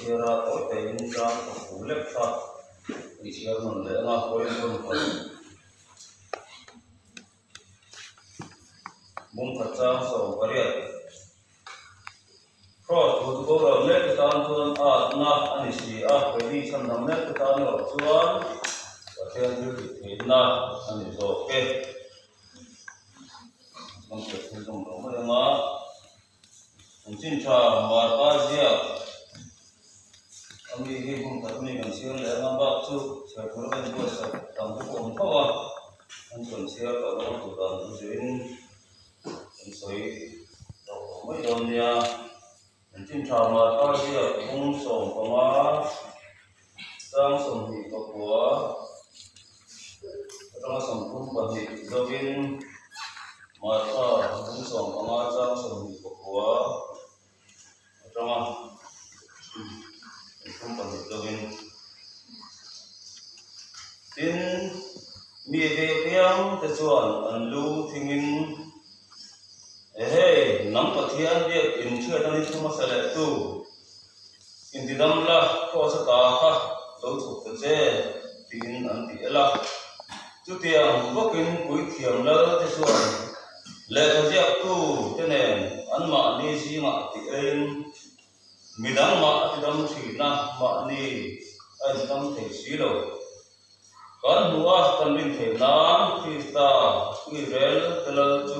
chhiar a, tawi taiin chang pakhu lek kha kan chhiar nawn leh ang a, Korinth khat bung khat chang 18. Cross thu chu boral mek te tan chuan atna a ni si a, keini chhandam mek te tan erawh chuan Pathian thil tih theihna a ni zawk e. Kan chhiar thil zawng lo mai ang a. An chin tha Marka ziak a mi hi hmun khat mi kan chhiar leh anga bak chu chhiar tur a inbuatsaih tam te pawh awm tho a, an chuan chhiar tawh lo a tur dan chu zirin kan sawi tawh tawh mai dawn nia. An chin tha Marka ziak bung 15 chang 29 atanga 32 zovin Martha bung 15 chang 29 atanga 32 zovin Tin, mi ve piang te chuan an lu thingin, Ehei, nang Pathian biak inhriat a ni thu hmasa leh tu. Intidam la, Kraws ata kha lo chhuk ta che, tiin an ti el a. Chutiang bawkin puithiam lal te chuan lehkha ziaktu te nen anmahni zingah ti elin midang mah a tidam thin a, mahni a intidam thei si lo. Kan hmuh a, kan rin theih nan Krista Israel te lal chu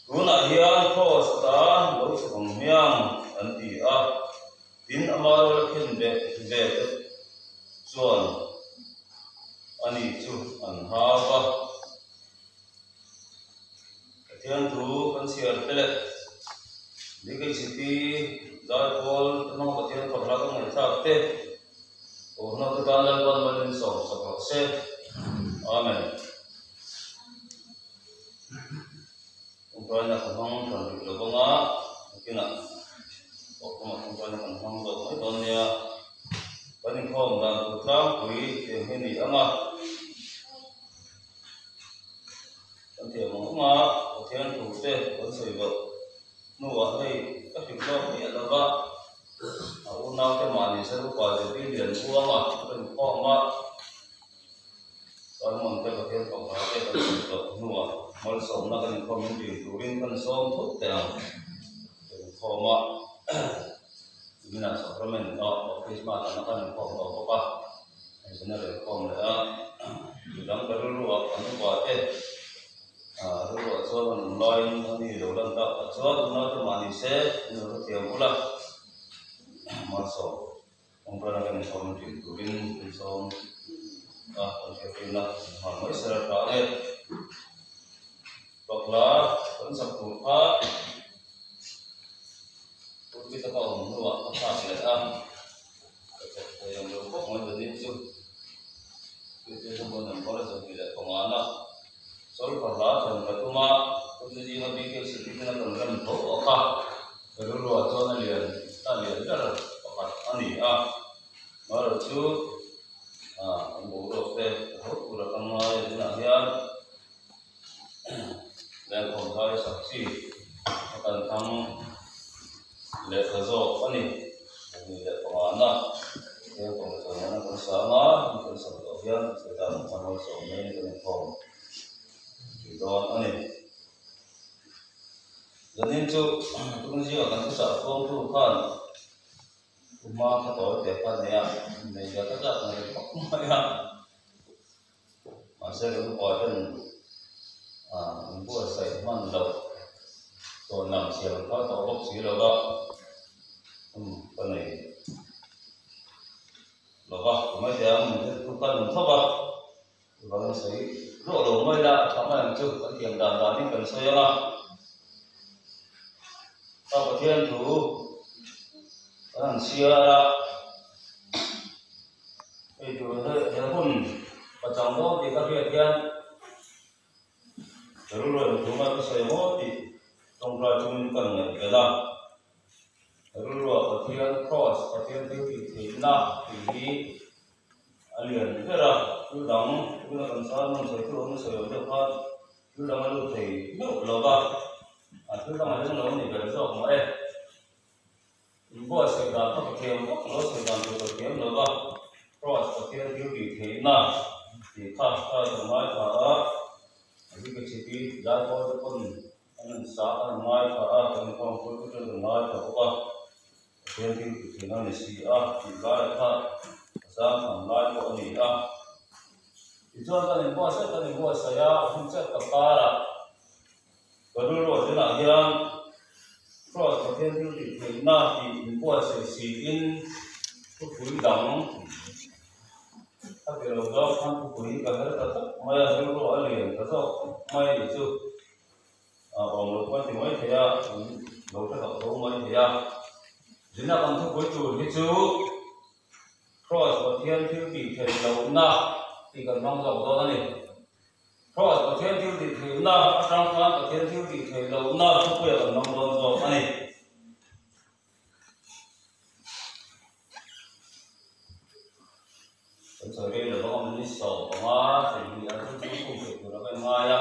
tunah hian Kraws ata lo chhuk ang hmiang an ti a, tin ama ruala khen ve ve te chuan ani chu an hau a. Pathian thu kan chhiar te leh BKCP Zaipawl te hmang Pathian fak la ka ngaihthlak te Kohna te tan Lalpan malin sawm sak rawh se. Amen. Tawngtaina ka hmang than rih lo vanga nakinah Kohhramah tawngtaina kan hmang zawk mai dawn nia. Kan inkhawm dan tur tlangpui tiang hi a ni ang a. Kan thiam ang ang a, Pathian thu te kan sawi loh hnuah hei ka hrilh lawk miah lo va, a unaute mahni se upa zirtir lian buanga ka inkhawm a, Sermon te Pathian fapa te kan sawi loh hnuah malsawmna kan inkhawm in dil turin kan sawm thut teh ang ka inkhawm a, tuminah sacrament ah baptisma dana kan inkhawm tawh bawk a. Hei a rawn khawm leh a, midang ka rilruah kan upa te rilruah chuan an awm laiin a ni lo lan tak ah chuan unaute mah ni se an lo hrethiam bul a, malsawm kawngka kan inkhawm tih turin kan sawm a, kan hriattirna nghal mai se la tha ang e. Pakla kan sak tur kha pulpit a ka awm hnuah ka thlak leh a. Ka thawk thei ang lo khawp mai zanin chu Tuesday chuan number 25 na Solfa hla thlan ka tum a, chumi zinga BKC tihna kan rem tho a kha ka rilruah chuan a lian a lian ber pakhat a ni a, amaherawh chu kan boruak te ka tho tur a ka ngai a tunah hian Lengkhawm zai sak chi a kan thang leh ta zawk a ni. 25 na Lengkhawm zawhna kan sang a, ni kan sak tawh hian chutah kan malsawm mai kan inkhawm tih dawn a ni. Zanin chu tunzia kan thuchah fawngtu khan Uma kha tawi teh kha nia, hmeichhia ka zat mai khawp mai a. Mahse kan upa ten an buatsaih hman loh tawn lam chhiar an phal tawh bawk si lo va, hun ka nei lo va, ka mai thei ang min hrilhtu khan min tho va, chuvangin sawi ruah lo mai la a tha mai ang chu kan thiam dan danin kan sawi ang a, Pa Pathian thu kan han chhiar a. Hei tur hi he hun pachang dawn tih ka hriat hian ka rilru in thu ngai ka sawi maw tih tawngtai chungin ka ngaih vel a. Ka rilruah Pathian Kraws, Pathian thil tih theihna tih hi a lian ber a, thil dang tuna kan sermon sawi thu awm sawi awm deuh khan thil dang a lut thei meuh lo va, a thil dang a leng lo a ni ber zawk mah e. Inbuatsaih dan kha ka thiam vak lo, sawi dan tur ka thiam lo va, Cross Pathian thil tih theihna tih kha ka lo ngaithla a, a bik a chhipi zaipawl te pawn an rawn sa an rawn ngaithla a, kan inkhawmpui te chuan kan ngaithla bawk a, Pathian thil tih theihna a ni si a tih lai kha ka zang tham lai pawh a ni a. Tichuan kan inbuatsaih kan inbuatsaih a, hun chet ka karah Ka rilru zinah hian Cross Pathian thil tih theihna tih inbuatsaih siin thupui dang a ti lo zawk khan thupui ka her ta tlat mai a, rilru a lian ta zawk khawp mai a nih chu. A awm lo pawh a ti mai thei a, an lo hre tak tho mai thei a. Zina kan thupui tur hi chu Cross Pathian thil tih theih lohna tih kan hmang zawk dawn a ni. Cross Pathian thil tih theihna atang khan Pathian thil tih theih lohna thupuia kan hmang dawn zawk a ni. Kan sawi rei lo bawk a, minute 15 sawmhnih a chu chu khum theih tur a kan ngai a.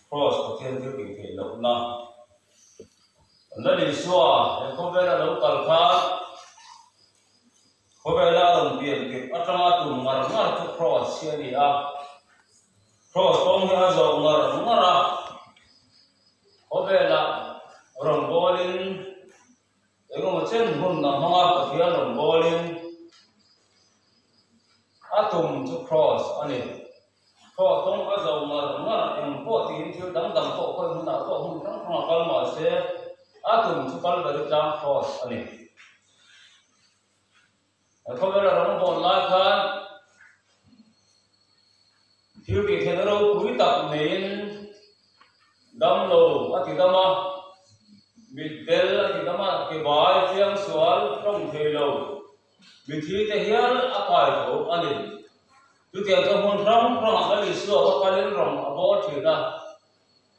Cross Pathian thil tih theih lohna Lal Isua he khawvela lo kal khan Khawvela a rawn pian tirh atanga tum ngar ngar chu Cross hi a ni a. Cross kawng hi a zawh ngar ngar a. Khawvela rawn bawlin engemaw chen hun a hmang a, Pathian rawn bawlin a tum chu Cross a ni. Cross kawng a zawh ngar ngar eng pawh tiin thil dang dang pawh khawi hmunah pawh hmun hrang hrangah kal mahse a tum chu Kalvari tlang Cross a ni. A khawvela rawngbawl lai khan thil tih theihna ropui tak neiin damlo a ti dam a, mitdel a ti dam a, kebai fiang sual tawng thei lo mithi te hial a kai tho a ni. Chutiang chuan hmun hrang hrangah Lal Isua kha kalin rawng a bawl thin a,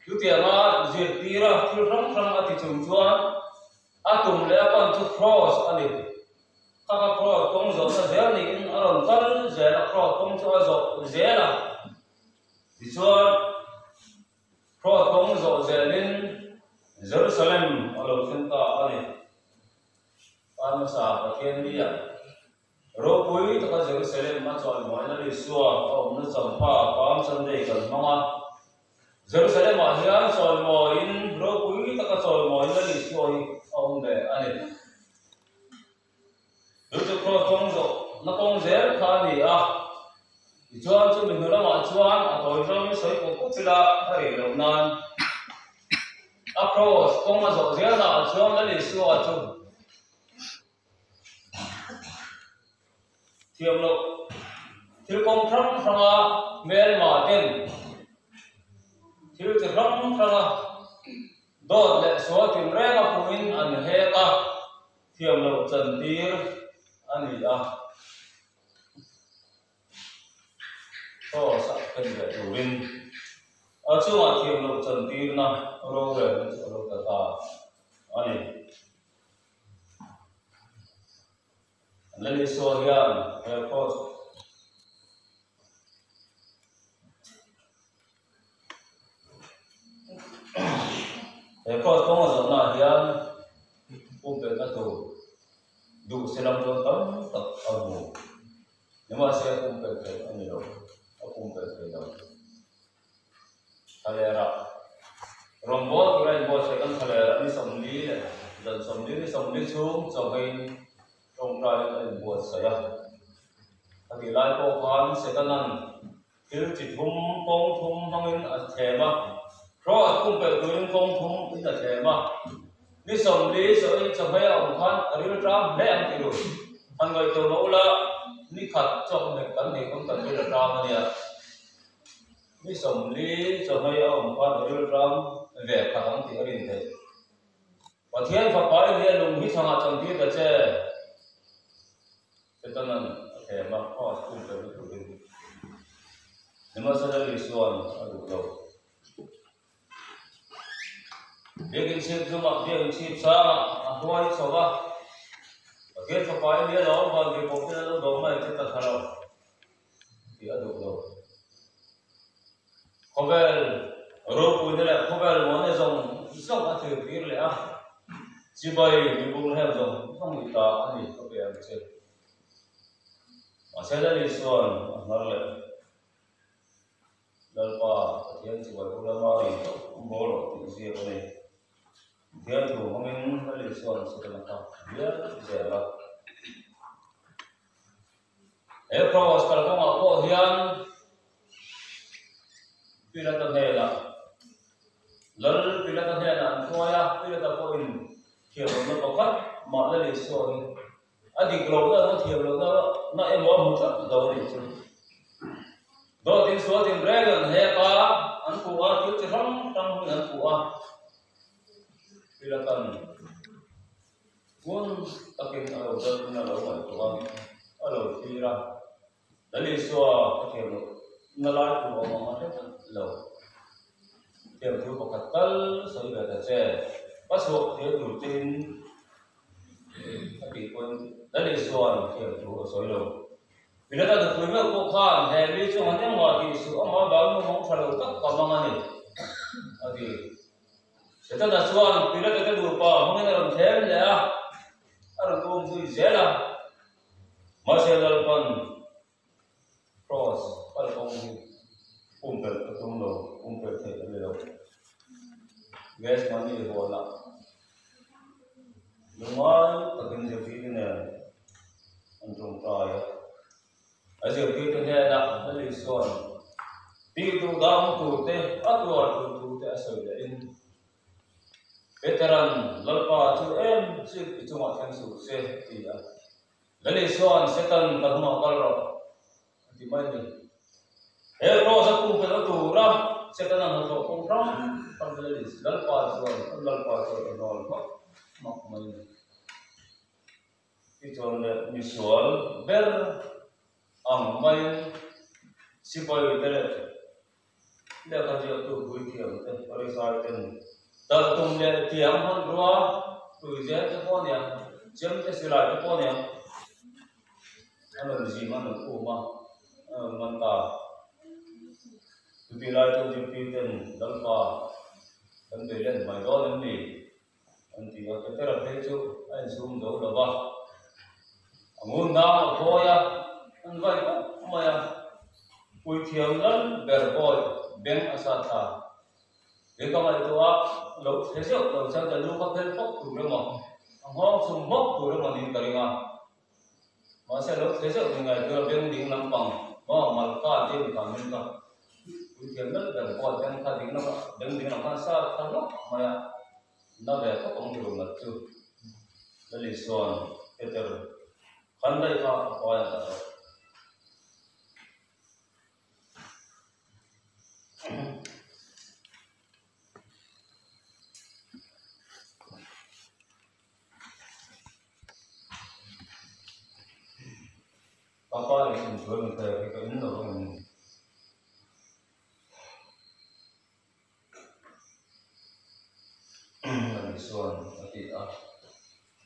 chutianga zirtira thil hrang hrang a ti chung chuan A tum leh a pan chu Cross a ni. Kha kha Cross kawng zawhna zel niin a rawn kal zel a, Cross kawng chu a zawh zel a. Tichuan, Cross kawng zawh zelin Jerusalem a lo thleng ta a ni. Kar hmasa Pathian nia ropui taka Jerusalem a chawimawi Lal Isua a awmna champha Palm Sunday kan hmang a. Jerusalem-ah hian chawimawiin ropui taka chawimawiin Lal Isua hi a awm ve a ni. Chu chu Kraws kawng zawhna kawng zel kha a ni a. Tichuan chumi hnu lamah chuan a tawi zawngin sawi pawp pawp ila a rih loh nan a Kraws kawng a zawh zelnaah chuan Lal Isua chu Thiam loh thil kawng hrang hranga hmelma ten thil chi hrang hranga dawt leh sual tinreng a puhin an hek a, thiam loh chantir a ni a. Cross ah khen leh turin a chungah thiam loh chantirna rorelna chu a lo tla ta a ni. Lal Isua hian he cross he cross kawng a zawhnaah hian pumpelhna tur duh se lam chuan tam tak a hmu. Nimahse a pumpelh theih a ni lo, a pumpelh thei lo. Thlalerah rawngbâwl tura inbuatsaih kan thlalerah ni 40 leh zan 40 ni 40 chhung chawhmeiin tawngtaiin a inbuatsaih a. A tih lai pawh khan Setanan thil chi thum kawng thum hmangin a thlem a, Cross pumpelh turin kawng thum in a thlem a. Ni 40 sawi chawhmei a awm khan a rilṭam hle ang tih ru. Han ngaihtuah mah ula, ni khat chawhmeh kan nei pawn kan ril a ṭam a nia. Ni 40 chawhmei a awm khan a rilṭam ve khat ang tih a rin theih. Pathian fapa i nia lung hi chhangah chantir ta che. Setanan a thlem a, Cross pumpelhna turin Nimahsela Isua'n a duh lo. Biakin chhip zumah biakin chhip sangah a hnuai chho va, Pathian fapa i nia lo, van ve pawh ten a lo dawng mai che ta tha lo. Tih a duh lo. Khawvel ropuina leh khawvel muanna zawng zawng a thirtir leh a, Chibai mibung heng zawng zawng i ta a ni ka pe ang che. Mahse Lali chuan a hnar leh. Lalpa Pathian chibai pu lama ri tawp maw rawh tih ziak a ni. Pathian thu hmangin Lali chuan Setana kha bial zel a. He Kraws kalkawngah pawh hian Pilata hnenah, Lal Pilata hnenah an hruai a, Pilata pawhin thiamlohna pakhat mah Lal Isua hi a dik lohna emaw thiamlohna na emaw a hmu tlat lo a nih chu. Dawt in sual tin reng an hek a, an puh a, thil chi hrang hrang hming an puh a, Pilatan Ngun takin a lo dal in a lo ngaihtuah a, a lo thlir a. Lal Isua ka thiam loh na lai tur awm ang a hre tlat lo. Thiam thu pakhat tal sawi ve ta che, ka chhuak thei tur chein a tih pawhin Lal Isua'n thiam thu a sawi lo. Pilata nupui meuh pawh khan he mi chuan engmah tih suh amah vangin mumang tha lo tak ka mang a ni, a ti. Setana chuan Pilata te nupa hmangin a rawn thlem leh a, a rawn um zui zel a. Mahse Lalpan Kraws kalkawng hi pumpelh a tum lo, pumpelh theih a ni lo. Gethsemane huanah lungngai takin zirtirte nen an tawngtai a. A zirtirte hnenah Lal Isua'n tih duh dang turte a tuar tur thute a sawi lehin, Petera'n Lalpa chu em chu i chungah thleng suh se a ti a. Lal Isua'n Setan ka hnungah kal rawh a ti mai a ni. He kraws a pumpelh a tura Setana hnathawh kawng hrang hrang Lal Lalpa chuan Lalpa chuan a hnawl hmak hmak mai a ni. Tichuan leh misual ber ang maiin sipai te leh lehkha ziaktu puithiam te, Pharisai ten talh tum leh tiang hmanrua tui zel te pawh aniang, chem te silai te pawh aniang an rawn zim a, an rawn um a, an rawn man ta. Chutih lai chuan zirtir ten Lalpa kan bei let mai dawn em ni? An ti a, Petera phei chu a insum zo lo va, a ngun nang a khawi a, an vai pawp mai a, Puithiam lal ber bawi beng a sat thla. Kei ka ngaihtuah a, lo thle zeuh lo chuan ka lu ka phel pawp tur emaw, a nghawng chhung hmawk tur emaw niin ka ring a. Mahse lo thle zeuh ni ngaihtuah beng ding lampang maw Malka tih mi kha min ka puithiam lal ber bawi beng kha ding lamah beng ding lam khan sa thla hlawk mai a, na ve khawp ang tur ngat chu Lal Isua'n Peter khan daih kha a pai a dah rawh. Ka pa in in chuan in pek hi ka in lo ang in. Ani chuan a ti a,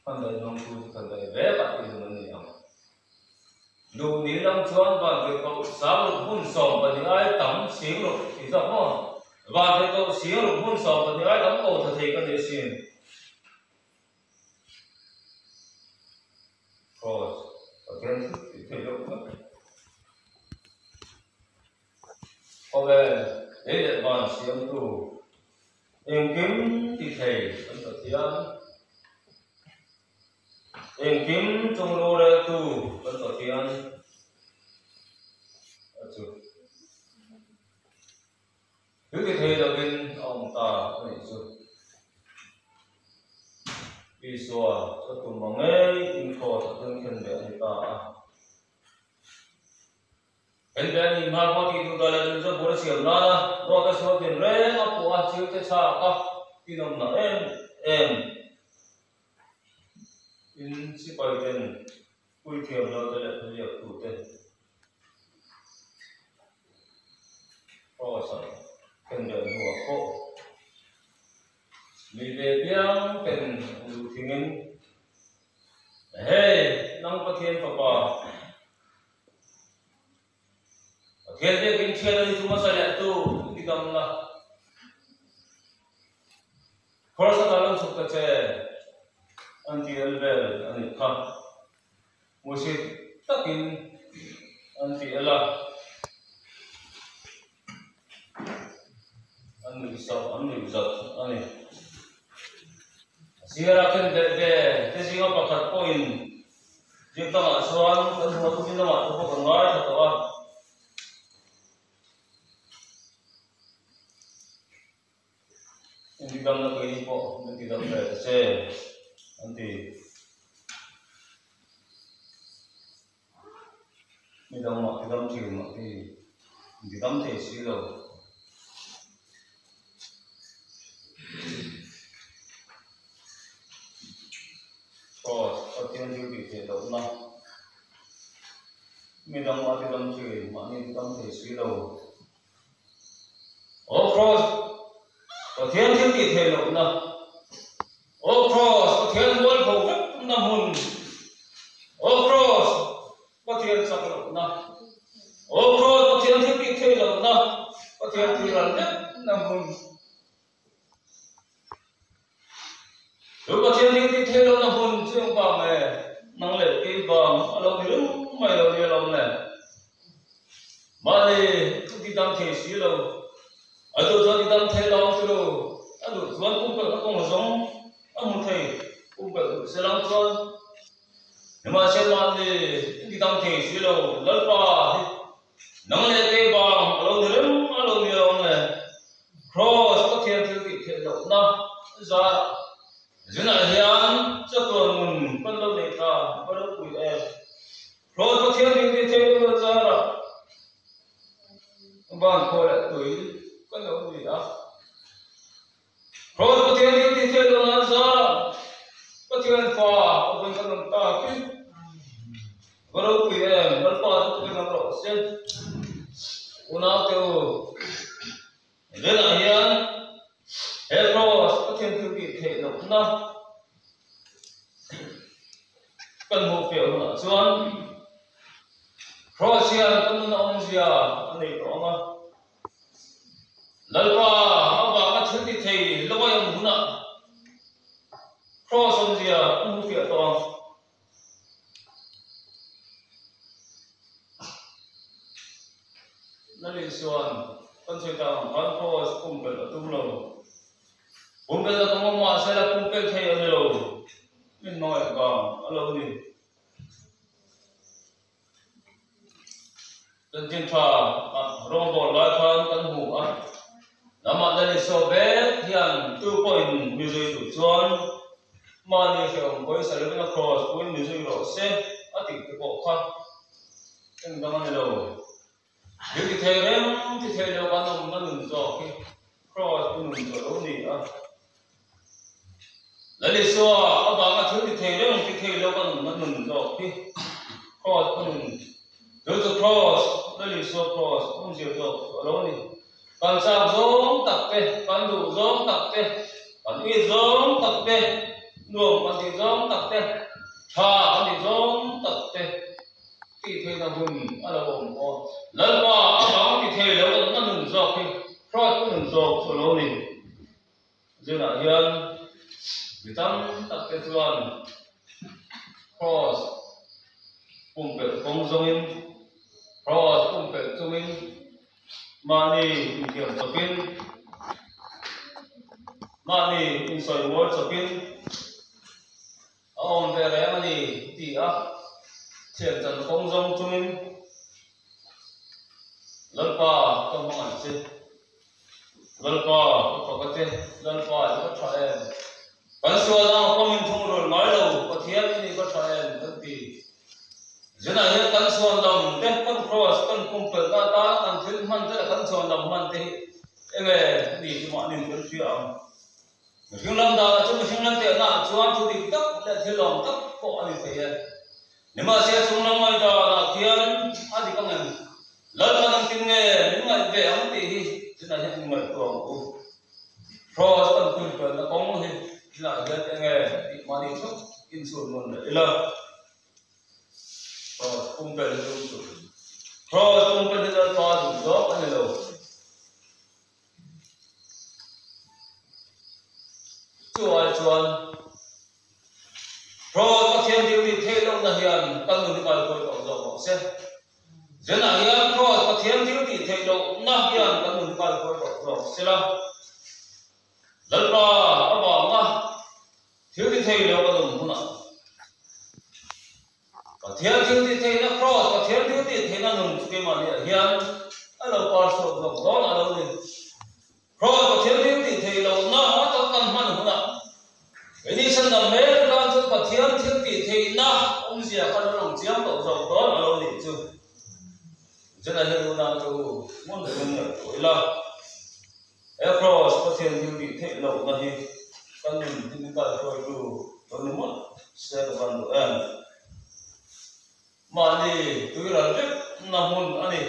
Khan daih hnawng chu chu khan daih vek a tih hlum an ni ang. Duh ni lam chuan van thei koh sang ruk hmun 12 ai tam sing ruk tih zawk maw? Van thei koh sing ruk hmun 12 ai tam ko tha thei ka ni asin. Cross Pathian chu tih theih loh vek. Khawvel lei leh van siamtu engkim ti thei kan Pathian, engkim chung roreltu kan Pathian a chu. Thil ti thei lovin a awm ta a nih chu. Isua chu tum ang ngei in kraws a thleng khen leh a ni ta a. Khen leh a nih hma pawh tih duh dah leh nun chu bul a siam nana dawt a sual tin reng a puh a, thil te chhak a tinawmna em em in sipai ten puithiam lo te leh thuziak tu te Kraws a khen leh hnuah pawh mi ve piang ten an duh thingin, Hei, nang Pathian Fapa, Pathian biakin thian a ni chu hmasa leh tu i ti dam la. Cross ata lo chhuk ta che an ti el vel a nih kha. Hmuhsit takin an ti el a, an nuih sak an nuih zat a ni. A sirah khen beh ve te zinga pakhat pawhin zir dangah chuan kan hmu a, tukin lamah te pawh kan ngaithla tawh a. Intidamna keini pawh min tidam ve ta che an ti. Midang mah tidam thin mah ti intidam thei si lo. Cross, Pathian thil tih theih lohna. Midang mah tidam thin mahni tidam thei si lo. Aw Kraws, Pathian thil tih theih lohna. Aw Kraws, Pathian mual pho vek na hmun. Aw Kraws, Pathian chak lohna. Aw Kraws, Pathian thil tih theih lohna, Pathian tih ral vek na hmun. Chu Pathian thil tih theih lohna hmun chu eng vang nge nang leh kei vang a lo ni reng mai lo nia lawm le. Mahni chu ti dang thei si lo, a duh chuan ti dang thei lo ang chu lo, a duh chuan pumpelhna kawng zawng a hmu thei, pumpelh duh se lang chuan. Nimahse mahni ti dang thei si lo, Lalpa hi Nang leh kei vang a lo ni reng a lo ni awm le. Kraws Pathian thil tih theih lohna zarah zinah hian chatuan nun kan lo nei ta va ropui em. Kraws Pathian thil tih theih lohna zarah van khaw leh tui kan lo ni a. Kraws Pathian thil tih theih lohna zarah Pathian fa a vawi kan awm ta khi. Va ropui em, Lalpa chu tukin awm rawh se. Unaute u, Zenah hian he Kraws Pathian thil tih theih lohna kan hmuh fiah hunah chuan Kraws hian kan nuna awmzia a nei tawh ang a. Lalpa avanga thil ti thei lawai awm hunah Kraws awmzia a hmu fiah tawh ang. Nali chuan kan sawi tak ang khan Kraws pumpelh a tum lo. Pumpelh a tum a mahse la pumpelh thei a ni lo. Min hmangaih vang a lo ni. Chanchin tha rawngbawl lai khan kan hmu a, lamah Lal Isua vek hian tu pawhin mi zui duh chuan mahni hrehawm pawisa lovin a kraws puiin mi zui rawh se a tih te pawh kha eng dang a ni lo. Thil ti thei reng ti thei lo kan awmna nun zawk hi kraws pu nun chu a lo ni a. Lal Isua avanga thil ti thei reng ti thei lo kan awmna nun zawk hi kraws pu nun chu chu kraws Lal Isua kraws awmzia zawk chu a lo ni. Kan chak zawng tak te, kan duh zawng tak te, kan it zawng tak te, nuam kan tih zawng tak te, tha kan tih zawng tak te, Tih theihna hun a lo awm aw. Lalpa a bang ti thei lo a nun zawk hi Kraws pu nun zawk chu a lo ni. Zunah hian mi tam tak te chuan Kraws pumpelh kawng zawngin, Kraws pumpelh chungin mahni inthiam chawpin, mahni insawi mawi chawpin, A awm ve reng a ni ti a thiam chan kawng zawng chungin Lalpa ka hmangaih che, Lalpa ka fak a che, Lalpa i va tha em? Kan sual ang a pawmin thungrul ngai lo Pathian i ni va tha em kan ti. Zinah hian kan chhuan lam te, kan cross, kan pumpelhna atana kan thil hman te leh kan chhuan lam hman te hi enge ni chu mahni kan hria ang. Mihring lam danah chu mihring lam tehnaah chuan thu dik tak leh thil lawm tak pawh a ni thei e. Nimahse chung lam ngaih danah khian a dik ang em? Lalpan engtin nge min ngaih ve ang tih hi zinah hian in ngaihtuah ang u. Kraws kan pumpelhna kawng hi zinah hian enge tih mahni theuh inchhun nawn leh ila. Kraws pumpelh hi tum suh. Kraws pumpelh hi Lalpa duh zawk a ni lo. Chu ai chuan Kraws Pathian thil tih theih lohna hian kan nun hi kaihruai tawh zawk rawh se. Zenah hian Kraws Pathian thil tih theih lohna hian kan nun hi kaihruai tawh zawk sela. Lalpa avanga thil ti thei lo kan awm hunah Pathian thil tih theihna Kraws Pathian thil tih theihna nun chu keimahniah hian a lo par chhuak zawk dawn a lo ni. Kraws Pathian thil tih theih lohna a tak kan hman hunah keini chhandam mek tan chuan Pathian thil tih theihna awmzia kha lo lang chiang tawh zawk dawn a lo nih chu. Zena hian unau te u hmun takin ngaihtuah ila. He Kraws Pathian thil tih theih lohna hi kan nun hi min kaihruaitu lo ni mawlh se ka van duh em? Mahni tuiral vek na hmun a ni.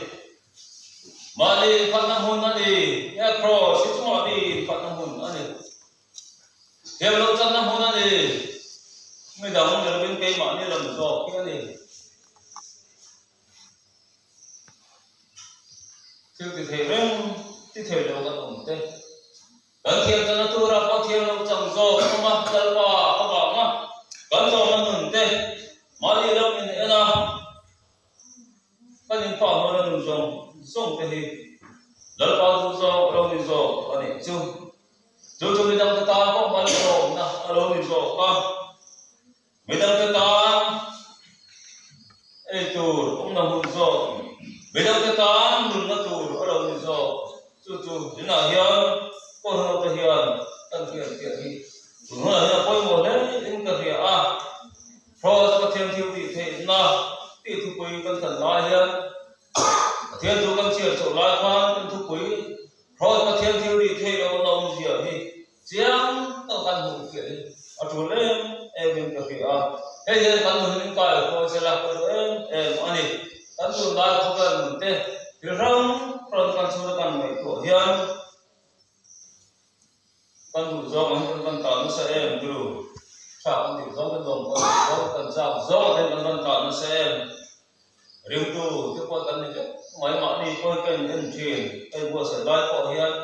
Mahni inphatna hmun a ni. He Kraws hi chu mahni inphatna hmun a ni. Thiam loh channa hmun a ni. Midang ni lovin keimahni lam zawk hi a ni. Thil ti thei reng ti thei lo kan awm te. Kan thiam chana tura pawh thiam lo chang zawk awm a, Lalpa avanga kan zawmna nun te mahni lam in en a, kan inpah hnuaina nun zawng zawng te hi Lalpa chu zawk a lo ni zawk a nih chu. Chu chu midangte tan pawh malsawmna a lo ni zawk a. Midangte tan ei tur awmna hun zawk, midangte tan nunna tur a lo ni zawk. Chu chu inah hian Kawlhawte hian kan hriat piah hi tun hunah hian a pawimawh hle in ka hria a. Kraws Pathian thil tih theihna tih thupui kan thlan lai hian Pathian thu kan chhiar chhoh lai khan kan thupui Kraws Pathian thil tih theih lohna awmzia hi Chiang tak kan hmuh fiah hi a tul em em in ka hria a, hei hian kan nun in kai khawi sela ka duh em em a ni. Kan tunlai khawvel nun te thil hrang hrang kan chhuna kan ngaihtuah hian kan duh zawng ang hi kan van tah nasa em turu tha kan tih zawng te nuam kan tih zawng kan chak zawng te kan van tah nasa em. Ringtu te pawh kan ni vek mai mahni pawh hi ka in en thin hei buatsaih lai pawh hian.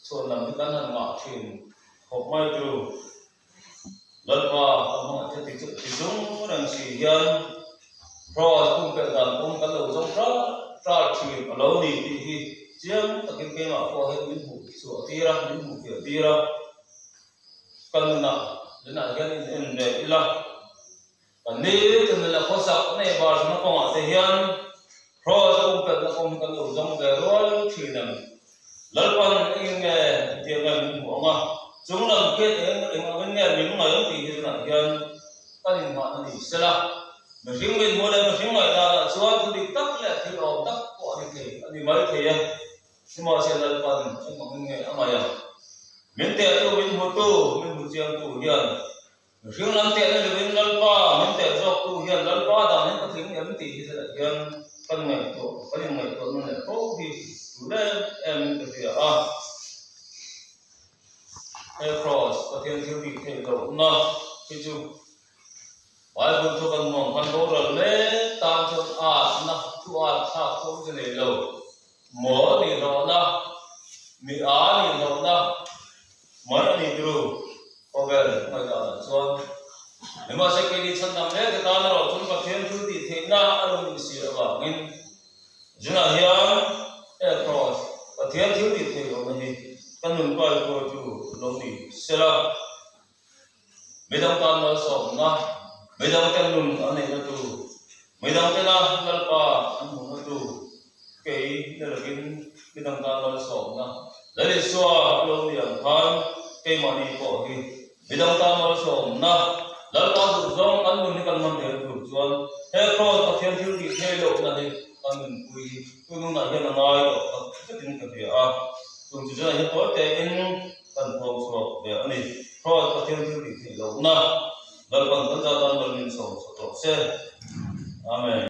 Chhuan lam hi kan han ngah thin khawp mai chu Lalpa ka hmangaih che ti chu ti zung reng si hian Kraws pumpelh dan kawng kan lo zawng ṭal ṭal thin a lo ni tih hi chiang takin keimah pawh hian min hmuh chhuah tir a, min hmuh fiah tir a, ka nunah tunah hian in en ve ila. Kan ni chu nula khawsak nei bar zuna kawngah te hian Kraws a pumpelhna kawng hi kan lo zawng ve rual thin em? Lalpan engin nge engtiang nge min hmuh ang a, chung lam khian eng eng angin nge min ngaih ang tih hi tunah hian kan inhmahna ni sela. Mihring min hmuh leh mihring ngaihdanah chuan thu dik tak leh thil awm tak pawh a ni thei a ni mai thei e. Nimahse Lalpan eng angin nge a ngaih ang? Min tehtu, min hmutu, min hmu chiangtu hian Mihring lam tehna lovin Lalpa min teh zawktu hian Lalpa dan in ka tling em tih hi zet ah hian kan ngaihtuah kan inngaihtuah nawn leh fo hi tul em em in ka hria a. He Kraws Pathian thil tih theih lohna hi chu Bible thu kan hmuh ang khan boral mek tan chuan atna thu at thlak chu awm che nei lo. Maw nih hlawhna, mi a nih hlawhna mai a ni turu khawvel ngaihdanah chuan. Nimahse keini chhandam hle te tan erawh chuan Pathian thil tih theihna a lo nih si avangin zunah hian he Kraws Pathian thil tih theih lohna hi kan nun kaihruaitu lo ni sela. Midang tan malsawmna, midang ten nun an neihna tur, midang tena Lalpa an hmuhna tur, kei ni lovin midang tan malsawmna Lal Isua a lo ni ang khan keimahni pawh hi midang tan malsawmna Lalpa duhzawng kan nun hi kan hman theihna tur chuan he Kraws Pathian thil tih theih lohna hi kan nunpui hi tun hunah hian a ngai tawh tak zetin ka hria a, chung chu chuan hian tawi tein Kan thawm chhuak ve a ni. Kraws Pathian thil tih theih lohna Lalpan kan zat tan mal min sawm chhuah tawh se. Amen.